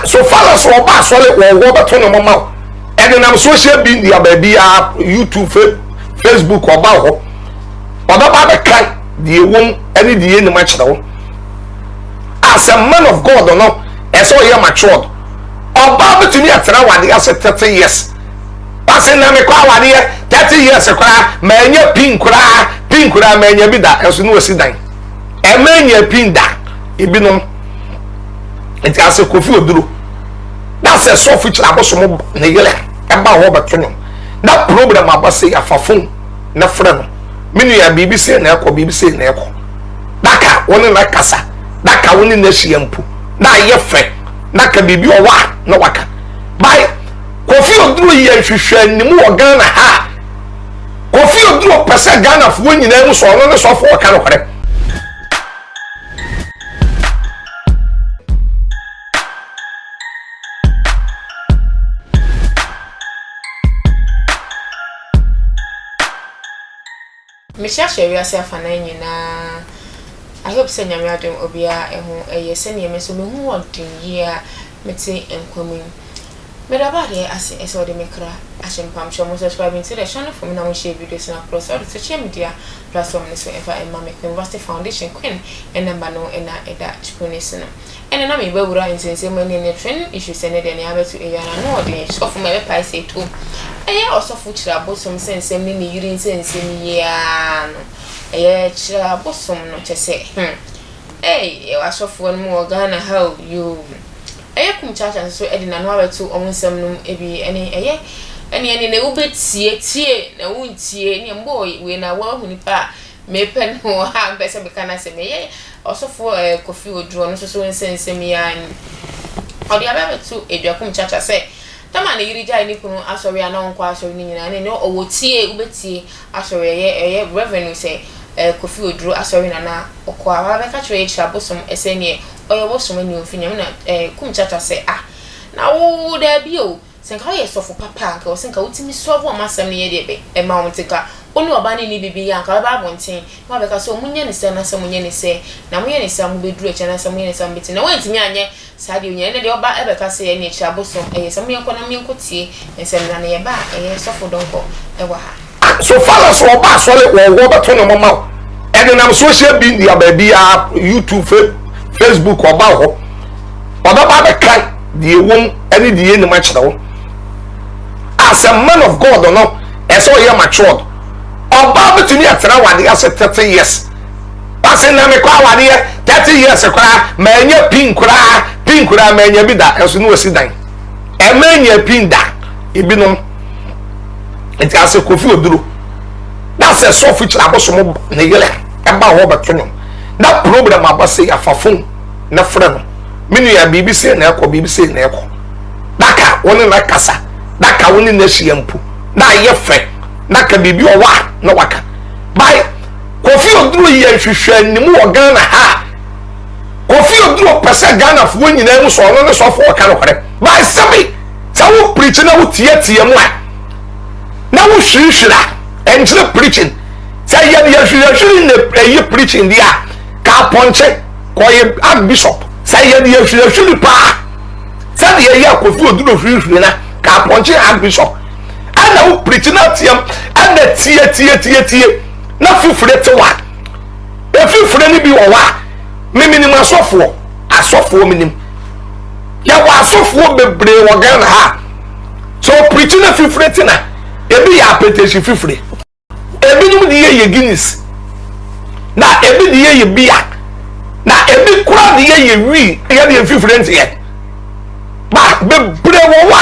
So far as ɔba asɔre wɔ hɔ bɛto ne moma wo. Ɛnenam social media baabiara, YouTube, Facebook ɔba hɔ. Ɔbɛba abɛka deɛ ɛwom ne deɛ ɛnim akyerɛ wo. As a man of God no, ɛsɛ ɔyɛ matured. Ɔbaa bɛtumi atena awadeɛ ase 30 years. Ɔse na mekɔ awadeɛ 30 years koraa, manya pin koraa, pin koraa manya bi da, ɛnso ne wasi dan. Ɛma nya pin da, ebinom. Nti ase Kofi Oduro, na sɛ sɔfo kyerɛ abosom ne yere ɛba hɔ bɛto nwom, na problem aba sɛ yɛafa phone na frɛ no, me nua biribi sei na ɛkɔ, biribi sei na ɛkɔ. Na ka wo ne no kasa, na ka wo ne no ahyia mpo, na ayɛ fɛ, na ka biribi ɔwɔ a na waka. By Kofi Oduro yɛ nhwehwɛanimu wɔ Ghana ha a, Kofi Oduro pɛ sɛ Ghanafoɔ nyinaa hu sɛ ɔno ne sɔfo ɔka nokorɛ. Mehyiahyia wiase afanan nyinaa I hope sɛ Nyame adom obiara ɛho ɛyɛ sɛdeɛ me nso me ho wɔ den yie a mete nkwa mu yi. Meda Ɔbɔadeɛ ase sɛ ɔde me kra ahyɛ me mpamokyɛw mo subscribe nti dɛ channel for me na mo share videos no across all the social media platform no so ɛmfa ɛmma me Queen Vasti Foundation Queen number no na ɛda screen no so no. Ɛna na mebɛwura nsɛnsɛm mu ɛne ne training issues ɛne deɛ nea abɛto awia no ano ɔden sɔfo ma ɛbɛpae sɛ ɛtom ɛyɛ ɔsɔfo kyerɛ abosom sɛ nsɛm ne ne yere nsɛnsɛm yi ara no ɛyɛ kyerɛ abosom no kyɛ sɛ hmm ei yɛwɔ asɔfoɔ no mu wɔ Ghana ha o yoo ɛyɛ kum kyaakya nso so ɛde n'ano abɛto wɔn nsɛm no mu ebi ɛne ɛyɛ ɛne ɛne na wobɛtie tie na wontie ne mbɔ wei na woahu nipa a Mepɛ no a mepɛ sɛ meka n'asɛm. Ɛyɛ ɔsɔfoɔ eh, Kofi Oduro, ɔno nso so nsɛnsɛm yi ara ni. Ɔde aba abɛto Aduakum Kyakya sɛ, tam a ne yere gyae ne kunu asɔre a na ɔnkɔ asɔre no nyinaa ne no ɔwɔ tie, wobɛtie asɔre, ɛyɛ ɛyɛ Reverend sɛ eh, Kofi Oduro asɔre na na ɔkɔ a, waba bɛka kyerɛ Akyire Abosom sɛ neɛ ɔyɛ bosom ne ɔmfiri Nyame na eh, Kum Kyakya sɛ ah, na wo daabi o, Sɛ nka woyɛ sɔfo papa a, nka ɛwɔ sɛ nka wotumi sɔlve wɔn asɛm no yɛ deɛ bɛ ɛma wɔn nti nka wo ne ɔbaa no nni biribi yɛ a, nka wobɛba abɔnten na wabɛka sɛ monyɛ no sɛ anaasɛ monyɛ no sɛ, na moyɛ no saa a mobɛduru akyiri anaasɛ moyɛ no saa a mobɛtumi. Na woantumi anyɛ saa deɛ onyina. Ɛnnɛ deɛ ɔba ɛbɛka sɛ ɛne akyiri abosom ɛyɛ sɛ moyɛnkɔ na moyɛnkɔ tie nsɛm no na yɛba a ɛyɛ sɔfo dɔnkɔ ɛwɔ ha. So far as ɔba asɔre wɔ hɔ bɛto ne moma wo ɛnenam social media baabiara YouTube Facebook ɔba hɔ ɔbɛba abɛka deɛ ɛwom ne deɛ ɛnim akyerɛ wo. As a man of God no ɛsɛ ɔyɛ matured. Ɔbaa bɛtumi atena awadeɛ ase 30 years. Ɔse na mekɔ awadeɛ 30 years koraa manya pin koraa pin koraa manya bi da ɛnso ne wasi dan. Ɛma nya pin da ebinom. Nti ase Kofi Oduro na sɛ sɔfo kyerɛ abosom ne yere ɛba hɔ bɛto nwom na problem aba sɛ yafa phone na frɛ no me nua biribi sei na ɛkɔ biribi sei na ɛkɔ na ka wo ne na kasa na ka wo ne na ahyia mpo na ayɛ fɛ na ka biribi ɔwɔ a na waka by Kofi Oduro yɛ nhwehwɛ animu wɔ Ghana ha Kofi Oduro pɛ sɛ Ghanafoɔ nyinaa mu sɛ ɔno ne sɔfo ɔka nokorɛ by sɛbi sɛ wo preach na wo tiatia mu a na wo hwirihwiri a ɛnkyerɛ preaching sɛ yɛ yɛ hwirihwiri na ɛyɛ preaching deɛ a ka apɔnkye kɔyɛ archbishop sɛ yɛ yɛ hwirihwiri paa sɛdeɛ ɛyɛ Kofi Oduro hwirihwiri na ka apɔnkye archbishop ɛna wo preach na team ɛna tie tie tie tie na fifire te wa efifire no bi wɔ hɔ a miminim asɔfoɔ asɔfoɔ minim. Yɛwɔ asɔfoɔ bebree wɔ Ghana ha. Sɛ ɔpirikyi na fifire te na ebi yɛ apɛtɛhyi fifire. Ebinom de yɛ yɛ Guinness. Na ebi de yɛ yɛ bia. Na ebi kura de yɛ yɛ wii. Yɛ de yɛ fifire nteɛ. Ba bebree wɔ hɔ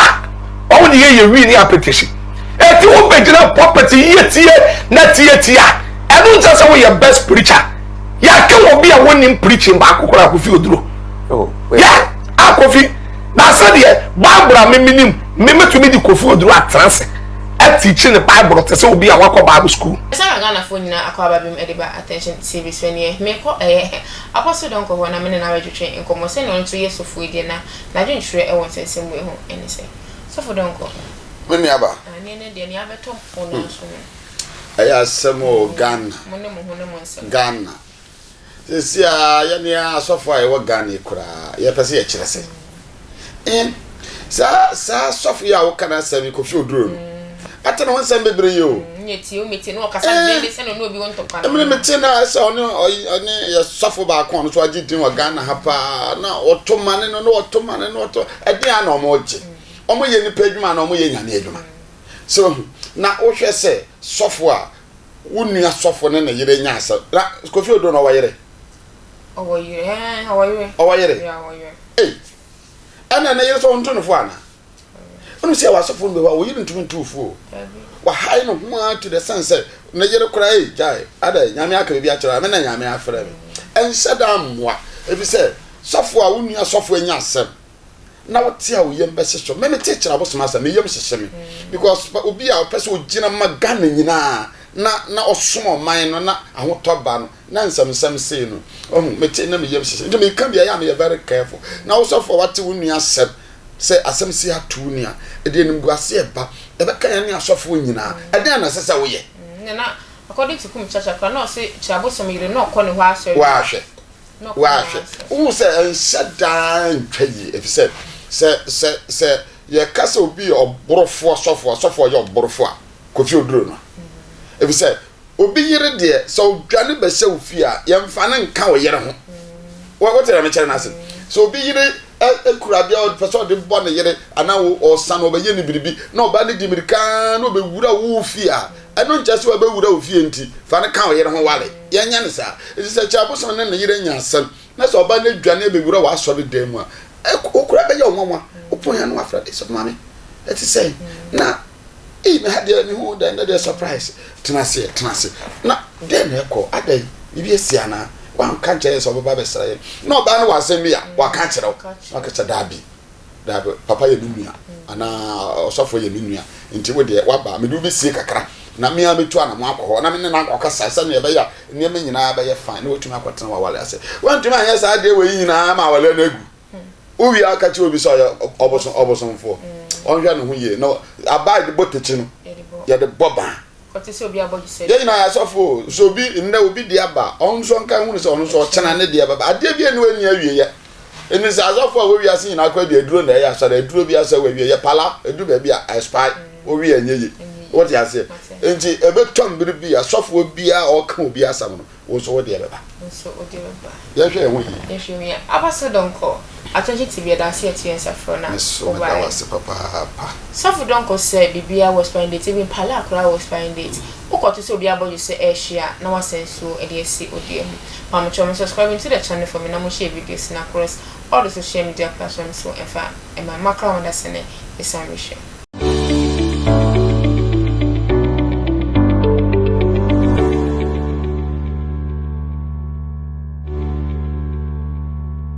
a wɔn de yɛ yɛ wii ne apɛtɛhyi. Eti wo bɛgyina pulpit yie tie na tie tie a ɛno nkyɛ sɛ woyɛ best preacher. Yɛaka wɔ bi a wɔnim preaching baako koraa Kofi Oduro. Oh, yɛ a Kofi na sɛdeɛ Bible a memenim me mɛtumi de Kofi Oduro atena ase atikyi ne Bible te sɛ obi a wakɔ Bible school. Ɛsɛ na Ghanafoɔ nyinaa akɔ aba biom de ba Attention TV so ɛneɛ mekɔ ɛyɛ Apostle Donkor hɔ na me ne no abɛtwetwe nkɔmmɔ sɛdeɛ ɔno nso yɛ sɔfoɔ yi deɛ na n'adwenkyerɛ wɔ nsɛnsɛm wei ho ɛne sɛ Sɔfo Donkor. Me nua ba. Aane ɛnɛ deɛ nea abɛtɔ wo nan so no. Ɛyɛ asɛm o Ghana. Mo ne mo ho ne mo nsɛm. Ghana. Seesei ara yɛne asɔfo a yɛwɔ Ghana yi koraa yɛpɛ sɛ yɛkyerɛ sɛ Eh, saa saa sɔfo yi a woka n'asɛm yi, Kofi Oduro no, ate ne ho nsɛm bebree yi o. Nyɛ tie o metie na ɔkasa Eh, dende sɛ na ɔne obi wɔ ntɔkwa no. Mmere mete na sɛ ɔne ɔne yɛ sɔfo baako a ɔno nso agye din wɔ Ghana ha paa na ɔto ma ne no na ɔto ma ne no ɔto ɛden a na wɔn gye wɔn yɛ nipa adwuma na wɔn yɛ nyame adwuma sɛ ohu na wohwɛ sɛ sɔfo a wo nua sɔfo ne ne yere nya asɛm na Kofi Oduro na ɔwɔ yere. Ɔwɔ yere ɛɛ ɔwɔ yere. Ɔwɔ yere. Yeah, ɔwɔ yere. Ei ɛna ne yere sɛ ɔnto no fo ana? Wonim sɛ yɛwɔ asɔfo no bi hɔ a wo yere ntumi ntu wo fo o. Wahae ne ho ara to the sense sɛ ne yere koraa ei gyae adɛn Nyame aka biribi akyerɛ wo a me na Nyame afrɛ me. Ɛnhyɛ da mmoa efisɛ sɔfo a wo nua sɔfo anya asɛm na wote a wo yam bɛhyehye wo. Me mete kyerɛ abosom asɛm me yam hyehye me because obi a ɔpɛ sɛ ogyina ma Ghana nyinaa na na ɔsom ɔman no na ahotɔ ba no na nsɛmnsɛm sei no wahu mete na me yam hyehye nti meka bi a ɛyɛ a meyɛ very careful na wo sɔfo a wate wo nua asɛm sɛ asɛm sei ato wo nua ɛde animguase ɛba ɛbɛka yɛn ne asɔfoɔ nyinaa ɛdɛn na ɛsɛ sɛ woyɛ. Nana according to Kum Chacha koraa na ɔse kyerɛ abosom yere na ɔkɔ ne hɔ asɔre. Wahwɛ wahwɛ wohu sɛ ɛnhyɛ daa ntwa yie efisɛ sɛ sɛ sɛ yɛka sɛ obi yɛ ɔborofoɔ sɔfoɔ sɔfoɔ yɛ ɔborofoɔ a Kofi Oduro no efisɛ Obi yere deɛ, sɛ ɔdwane bɛhyɛ wo fie a, yɛmfa no nka wo yere ho. Wote deɛ mekyerɛ no ase? Sɛ obi yere kura adeɛ ɔpɛ sɛ ɔde bɔ ne yere anaa ɔsa no ɔbɛyɛ ne biribi na ɔbaa no di mmirika na ɔbɛwura wo fie a, ɛno nkyɛ sɛ ɔbɛwura wo fie nti fa no ka wo yere ho wale. Yɛnyɛ no saa. Ɛfiri sɛ kyɛ abosom ne ne yere anya asɛm na sɛ ɔbaa no adwane abɛwura w'asɔre dan mu a, wo koraa bɛyɛ wo nwanwa. Wopɔn ya no wafrɛ de sɛ maame ɛte sɛn na Ei me ha deɛ me hu dɛ ndɛ deɛ surprise tena ase tena ase na dɛn na ɛkɔ adɛn biribi asi anaa wanka nkyerɛ yɛn sɛ ɔbɛba abɛsra yɛn na ɔbaa no wɔ asɛm bi a waka akyerɛ wo na waka sɛ daabi daabi papa yɛ me nua anaa ɔsɔfo yɛ me nua nti wo deɛ waba mede wo bɛsie kakra na me ara mɛtu anamo akɔ hɔ na me ne no akɔkasa sɛnea ɛbɛyɛ a nneɛma nyinaa bɛyɛ fine na watumi akɔtena w'aware ase wantumi anyɛ saa adeɛ wɔ yi nyinaa ma aware no agu Wowie a ka kyerɛ obi sɛ ɔyɛ ɔbosom ɔbosomfoɔ. Ɔnhwɛ ne ho yie na aba a yɛde bɔ takyi no yɛde bɔ ban. Yɛn nyinaa yɛ asɔfo o. Sɛ obi nnɛ obi deɛ aba a ɔno nso ɔnka nhunu sɛ ɔno nso ɔkyena ne deɛ bɛba. Adeɛ bi ɛni ɛni awieɛ. Ɛni sɛ asɔfo a wɔ wiase nyinaa kɔ deɛ aduro na ɛyɛ asɔre aduro bi asɛ wɔ awie yɛ pala edu baabi a expire wowie ɛnyɛ yie. Wote aseɛ? Nti ɛbɛtɔ mmere bi asɔfoɔ biara ɔka obi asɛm no Wo nso wo deɛ bɛba. Wo nso wo deɛ bɛba. Yɛnhwɛ yɛn ho yie. Yɛnhwɛ yɛn ho yie. Apostle Donkor, Atɔnkye TV yɛda ase yɛto yɛn nsa frɛ wo na Me nso wo meda wo baeɛ. ase papaapa. Sɔfo Donkor sɛ biribiara wɔ expiring date even pala koraa wɔ expiring date. Wo kɔto sɛ obi abɔdwe sɛ ɛrehye a na wasa nsuo de asi odeɛ ho. Pamokyɛw mo subscribing to the channel for me na mo share videos no across all the social media platforms so ɛmfa ɛma makra ho dasene ɛsan rehwɛ.